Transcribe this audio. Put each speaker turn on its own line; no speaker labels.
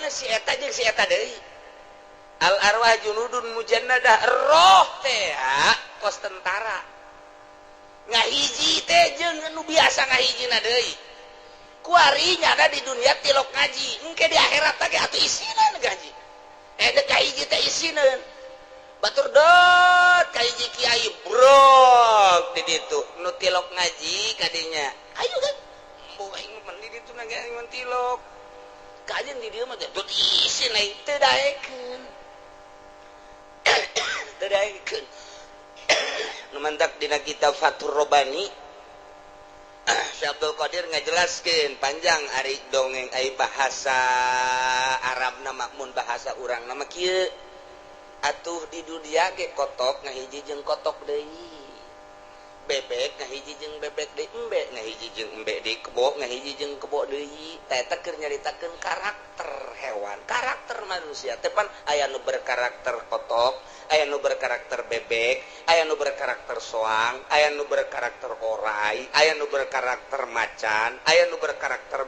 Bedana si eta jeung si eta deui. Al arwah junudun mujannadah, roh teh kos tentara ngahiji teh jeung nu biasa ngahijina deui. Kuari nyana di dunia tilok ngaji, engke di akhirat teh atuh isina ngaji. Eh, dek kahiji teh isineun batur dot kahiji kiai brok di ditu nu tilok ngaji kadinya. Ayo kan bu aing mah di ditu na ge aing mah tilok kajen di dieu mah teh dot isin aing teu daekeun, teu daekeun. Nu mantak dina kitab Fathur Robani, Syekh Abdul Qadir ngajelaskeun panjang ari dongeng ai bahasa Arab nama mun bahasa urang nama kieu atuh di dunia ge kotok ngahiji jeung kotok deui, bebek ngahiji jeung bebek deui, embe ngahiji jeung embe deui, kebo ngahiji jeung kebo deui. Teh eta keur nyaritakeun karakter hewan, karakter manusia teh pan aya nu berkarakter kotok, aya nu berkarakter bebek, aya nu berkarakter soang, aya nu berkarakter orai, aya nu berkarakter macan, aya nu berkarakter